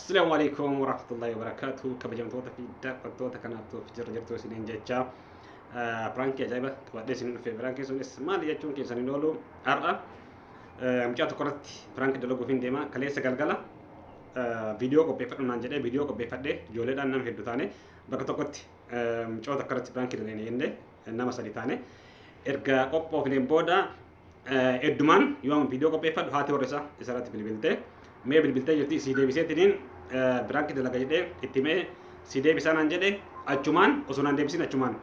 Assalaamu alaikum warahmatullahi wabarakatuh. Kabajamtoota fi daawwattoota kanaaf jirra jirtu isiniin jecha piraankii ajaa'iba qabadhee isiniin dhufe. Piraankiin sunis maali jechuun keessan hin oolu. Har'a mucaa tokko irratti piraankii dalaguuf hin deema. Kaleessa galgala viidiyoo qopheeffadhu naan jedhee viidiyoo qopheeffadhee ijoolleedhaan nama hedduu taane bakka tokkotti mucaa tokko irratti piraankii dalagna jennee nama sadi taane erga qophoofneen booda heddumaan yoo viidiyoo qopheeffadhu haati warra isaa isarratti bilbiltee mee bilbiltee jirti isii deebiseetiniin piraankii dalaga jedhee itti mee si deebisaa naan jedhe achumaan osoo naan deebisin achumaan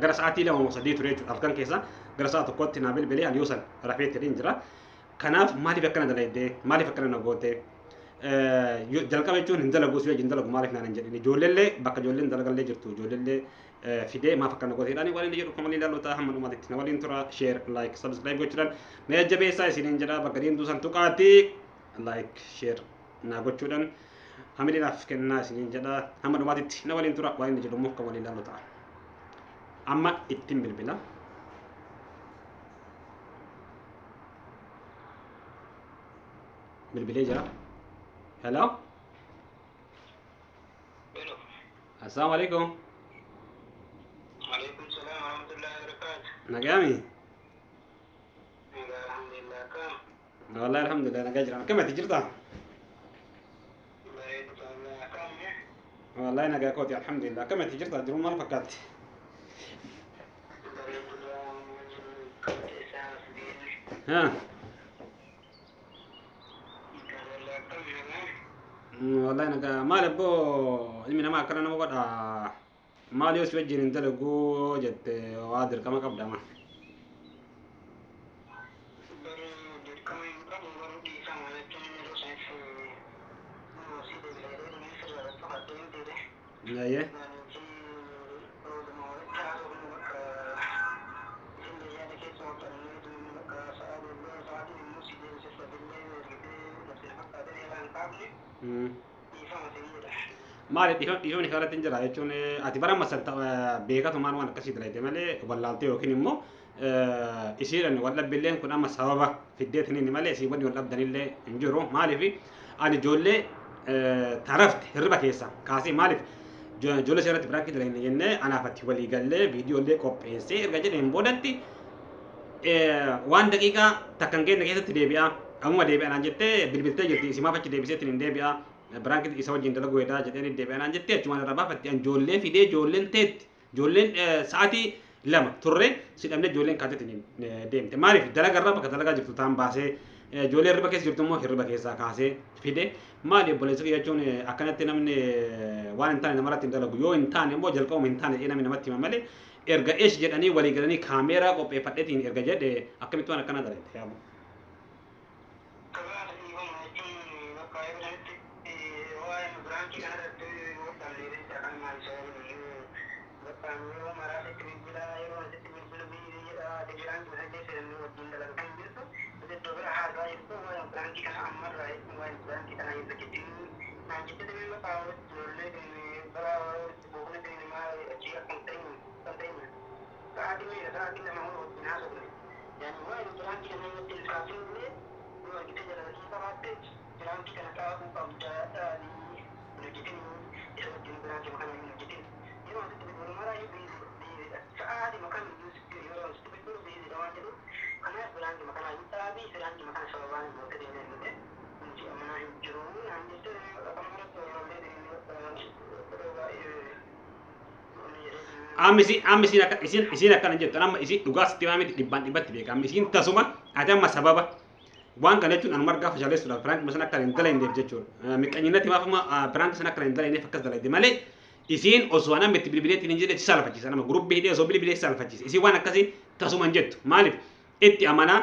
gara sa'aatii 2 moo 3 ture jechuudha halkan keessa gara sa'a tokkotti naa bilbilee ani yoo san rafeetiin jira. Kanaaf maaliif akkana dalagdee maaliif akkana na goote jalqaba jechuun hin dalagu si wajjin dalagu maaliif naan hin jedhin ijoolleellee bakka ijoolleen dalagallee jirtu ijoolleellee fidee maaf akkana goote jedhanii waan inni jedhu kan waliin ilaallu ta'a hamma dhumaatitti na waliin tura share like subscribe gochuudhaan na jajjabeessaa isiniin jedha bakka deemtuu san tuqaati like share naa gochuudhaan hamilee naaf kennaa isiniin jedha hamma dhumaatitti na waliin tura waan inni jedhu immoo kan waliin ilaallu ta'a. Amma ittiin bilbila. Bilbilee jira. Hello. Hello. Assalaamu alaikum. Alaikum salam wa rahmatullahi wa barakatuh. Nagaami. Nagaa alhamdulillah kam. Wallahi alhamdulillah nagaa jira. Akkamitti jirta? Bareedu wallah kam. Wallahi nagaa kooti alhamdulillah. Akkamitti jirta? Jiruun maal fakkaatti? Bareedu keessaa deeme. Haa. Wallah kam nagaa. Wallahi nagaa maal abboo ilmi namaa akkana nama godha. Maal yoo si wajjin hin dalaguu jette waa dirqama qabda ma. Baruu dirqama hin qabu garuu dhiifama jechuun yeroo saniif si deebilee sirra qabattee hin deebe. Ayyee. Maaliif ooluma walitti haasofnu bakka isin yaada keessa waqannee bakka sa'a billee sa'aatiin immoo si deebisee billee ergitee labsee fakkaatee yeroo hin qabne dhiifama sin jedha. Maali dhiifamni kanarratti hin jira jechuun ati bara amma beekatumaan waan akkasii dalagde malee wallaaltee yookiin immoo isiidhaan wal dhabbilleen kun amma sababa fiddeetiniin malee isii wanni wal dhabdanillee hin jiru. Maaliif ani ijoollee tarafte hirriba keessa kaasee maaliif ijoollee seeratti piraankii dalagne jennee anaaf ati walii gallee viidiyoollee qopheessee erga jedheen boodatti waan daqiiqaa takka hin geenye keessatti deebi'a. Ammuma deebi'a naan jettee bilbiltee jirti isimaaf achi deebiseetiin hin deebi'a. Piraankii isa wajjin dalaguu hedhaa jedheen deebi'a naan jettee achumaan irraa baafatti an ijoollee fidee ijoolleen teetti ijoolleen sa'aatii 2 turre si dhabnee ijoolleen kaateetiin deemte. Maaliif dalagarraa bakka dalagaa jirtu taan baasee ijoollee hirriba keessa jirtu immoo hirriba keessaa kaasee fide. Maali obboleessa kiyya jechuun akkanatti namni waan hin taane namarratti hin dalagu yoo hin taane immoo jalqabuma hin taane jedhee namni namatti hima malee erga eesh jedhanii walii galanii kaameeraa qopheeffadheetiin erga jedhe akkamitti waan akkanaa dalagde yaabu. Kabaas dhiifama jechuun bakka yeroo sanitti waa'ee biraankii kanarratti wal jecha kan maal sababni iyyuu bakka yeroo maraa sitti bilbila yeroo asitti bilbilu biyyi jedha ati biraankii sana keessa jennee wajjin dalagu kan jirtu iddoo bira haasaa jirtu waa'ee biraankii kana ammarraa jechuun waa'ee biraankii kana hin hojjetin naan jettee deemee bakka ijoollee bara walitti buufne deemee maal achi akka hin ta'in kan ta'in sa'aatii meeqa sa'aatii 2 hoo wajjin haasofne yaani waa'ee biraankii kana irratti hin kaasin illee yoo argite jalalatee qabaatte biraankii kana dhaabuu qabda dhaabii hin hojjetin isa wajjin biraankii kana hin hojjetin yeroo asitti bilbilu maraa biiziidha sa'aatii makan yeroo asitti bilbilu biiziidha waan jedhu kanaaf biraankii kana hin dhaabii biraankii kana sababaan goote deemee argite nuti amanaa hin jiru naan jettee akkama irratti walollee deemee yeroo baay'ee Amma isin amma isin akka isin isin akkana jettu amma isin dhugaa sitti himaa miti dhibbaan dhibbatti beeka amma isin tasuma ati amma sababa waan kana jechuun anuma argaa fashaleessuudhaaf piraankii sana akka hin dalagneef jechuudha. Miqqanyinatti maaf amma piraankii sana akka hin dalagneef akkas dalagde malee isiin osoo an amma itti bilbileetiin hin jedhe si saalfachiisa nama gurubbii hidhee osoo bilbilee si saalfachiisa isiin waan akkasii tasuma hin jettu maaliif itti amanaa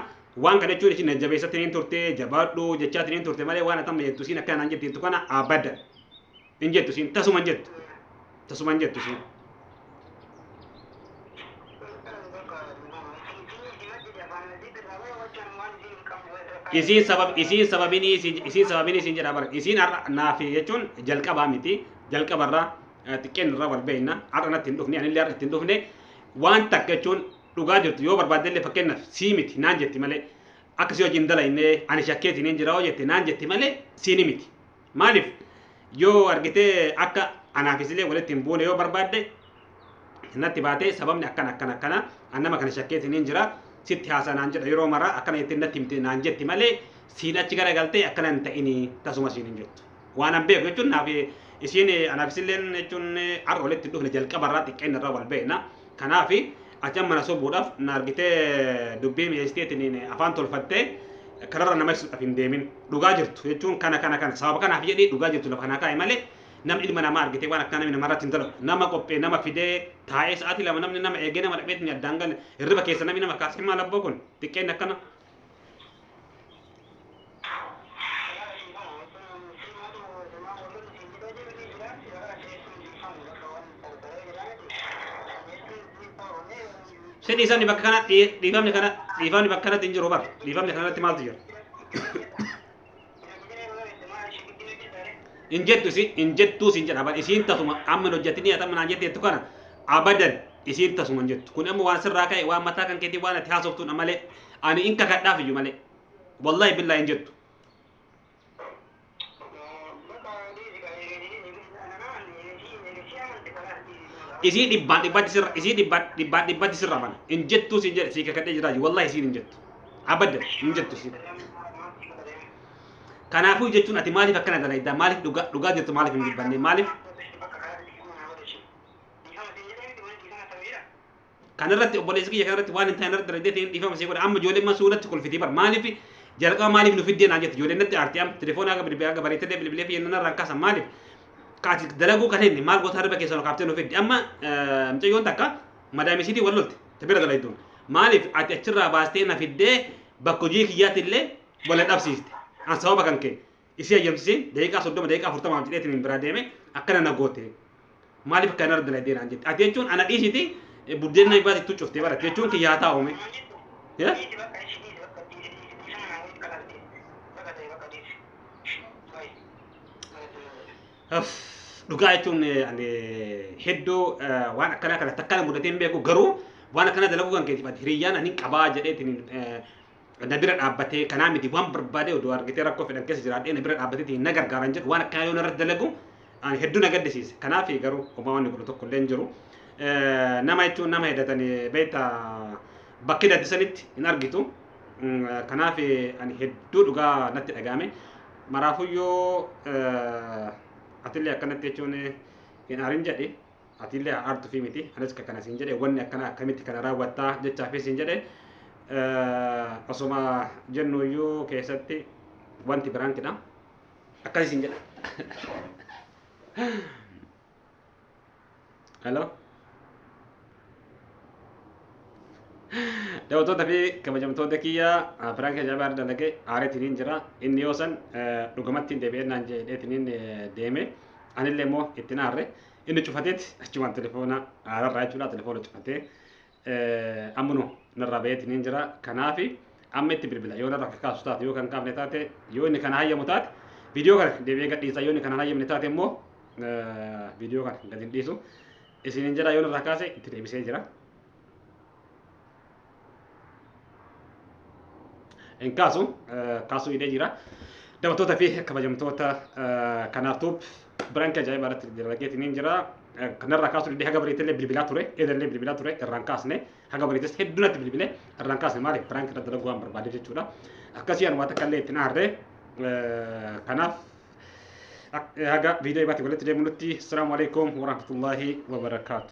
waan kana jechuun isin jabeessatti hin turte jabaadhu jechaatiin hin turte malee waan ati amma jettu isiin akkana naan jettu kana abada hin jettu isiin tasuma hin jettu tasuma hin jettu isiin. Isiin sabab isiin sababini isiin sababini isiin jedha bara isiin har'a naaf jechuun jalqabaa miti jalqabarraa xiqqeen irraa wal beekna har'a natti hin dhufne anillee har'a itti hin dhufne waan takka jechuun dhugaa jirtu yoo barbaaddellee fakkeenyaaf sii miti naan jetti malee akka si wajjin dalagne ani shakkeetiin hin jira yoo jette naan jetti malee siini miti. Maaliif yoo argitee akka anaafis illee walitti hin buune yoo barbaadde natti baatee sababni akkana akkana akkana an nama kana shakkeetiin hin jira sitti haasaa naan jedha yeroo maraa akkana jettee natti himte naan jetti malee siin achi garagaltee akkana hin ta'ini tasuma siin hin jettu. Waan an beeku jechuun naaf isiin anaafis illeen jechuun har'a walitti dhufne jalqabarraa xiqqeenna irraa wal beekna. Kanaaf achi amma na sobuudhaaf na argitee dubbii mi'eessiteetiin afaan tolfattee kanarra nama ibsuudhaaf hin deemin. Dhugaa jirtu jechuun kana kana kana sababa kanaaf jedhee dhugaa jirtu lafa kanaa kaa'e malee namni ilma namaa argitee waan akkana namni namarratti hin dalagu. Nama qophee nama fidee taa'ee sa'aatii 2 namni nama eegee nama dhaqeetiin addaan gale hirriba keessa namni nama kaasee maal abboo kun xiqqeen akkana. Si dhiifamni bakka kana dhiifamni kana dhiifamni bakka kanatti hin jiru bar dhiifamni kanarratti maaltu jira? Hin jettu isin hin jettuu sin jedha bar isiin tasuma amma hin hojjetini ati amma naan jetteettu kana abadan isiin tasuma hin jettu. Kun amma waan sirraa ka'e waan mataa kan keetii waan ati haasoftuudha malee ani in kakadhaaf iyyuu malee wallahi billahi hin jettu. Isii dhibbaan dhibbatti sirra isii dhibbaan dhibbaan dhibbatti sirra mana hin jettuu sin jedhe sii kakadhee jiraa wallahi isiin hin jettu abadan hin jettu isiin. Kanaafuu jechuun ati maaliif akkana dalaydaa maaliif dhugaa dhugaa jirtu maaliif hin dubbanne maaliif kanarratti obboleessi kiyya kanarratti waan hin taane irratti dalaydee ta'in dhiifama sii godha amma ijoolleen man suuratti kolfitii bar maaliif jalqaba maaliif nu fiddee naan jette ijoolleen natti aarti amma telefoona haga bilbilee haga bareettee bilbilee fi yennaan irraan kaasan maaliif kaati dalaguu kan inni maal goota harba keessan kaaftee nu fidde amma mucayyoon takka madaamisiitii wal lolte tabira dalayduun maaliif ati achirraa baastee na fiddee bakka hojii kiyyaatti illee wal dhabsiiste an sababa kan kee isii ayyamsisee daqiiqaa 30 daqiiqaa 40 jedheetiin hin biraa deeme akkana na goote maaliif akkana irra dalaydee naan jette ati jechuun ana dhiisiti buddeen na baati itti cuftee baratte jechuun kiyyaa taa'ume. Dhugaa jechuun ani hedduu waan akkanaa kana takka na mudatee hin beeku garuu waan akkanaa dalaguu kan keetiif ati hiriyyaan ani qabaa jedheetiin na bira dhaabbatee kanaa miti waan barbaade odoo argitee rakkoo fedhan keessa jiraadhee na bira dhaabbateetiin na gargaaran jedhu waan akkanaa yoo narratti dalagu ani hedduu na gaddisiise. Kanaaf garuu homaa wanni godhu tokko illee hin jiru. Nama jechuun nama hedatanii beektaa bakki daddisanitti hin argitu. Kanaaf ani hedduu dhugaa natti dhagahame. Maraafuyyoo atillee akkanatti jechuun hin aarin jedhi atillee aartu fi miti anis akkana siin jedhe wanni akkana akkamitti kana raawwattaa jechaafis siin jedhe osoma jennuyyuu keessatti wanti biraankidha akkasii siin jedha. Hello. Daawwattoota fi kabajamtoota kiyya Firaank ajaa'ibaa irra dalagee aareetiniin jira. Inni yoo san dhugumatti deebi'ee naan jedheetiniin deeme. Anillee immoo itti naarre. Inni cufateeti achumaan telefoona aararraa jechuudha telefoona cufatee ammunuu narraa ba'eetiniin jira. Kanaaf amma itti bilbila yoo narraa kakaasu taate yoo kan kaafne taate yoo inni kana hayyamu taate viidiyoo kana deebi'ee gadhiisa yoo inni kana hayyamne taate immoo viidiyoo kana gadi hin dhiisu. Isiniin jedha yoo narraa kaase itti deebisee jira. Hin kaasu kaasuu hidhee jira. Daawwattoota fi kabajamtoota kanaaf tuub biraanki ajaa'ibaa irratti dalageetiin jira. Kanarraa kaasuu didee haga bareetillee bilbilaa ture eedallee bilbilaa ture irraan kaasne haga bareetis hedduu natti bilbilee irraan kaasne maaliif biraanki irra dalaguu waan barbaadeef jechuudha. Akkasii ani waan takka illee ittiin aarree kanaaf haga viidiyoo ibaatti walitti deemnutti. Assalaamu alaikum warahmatullaahi wabarakaatu.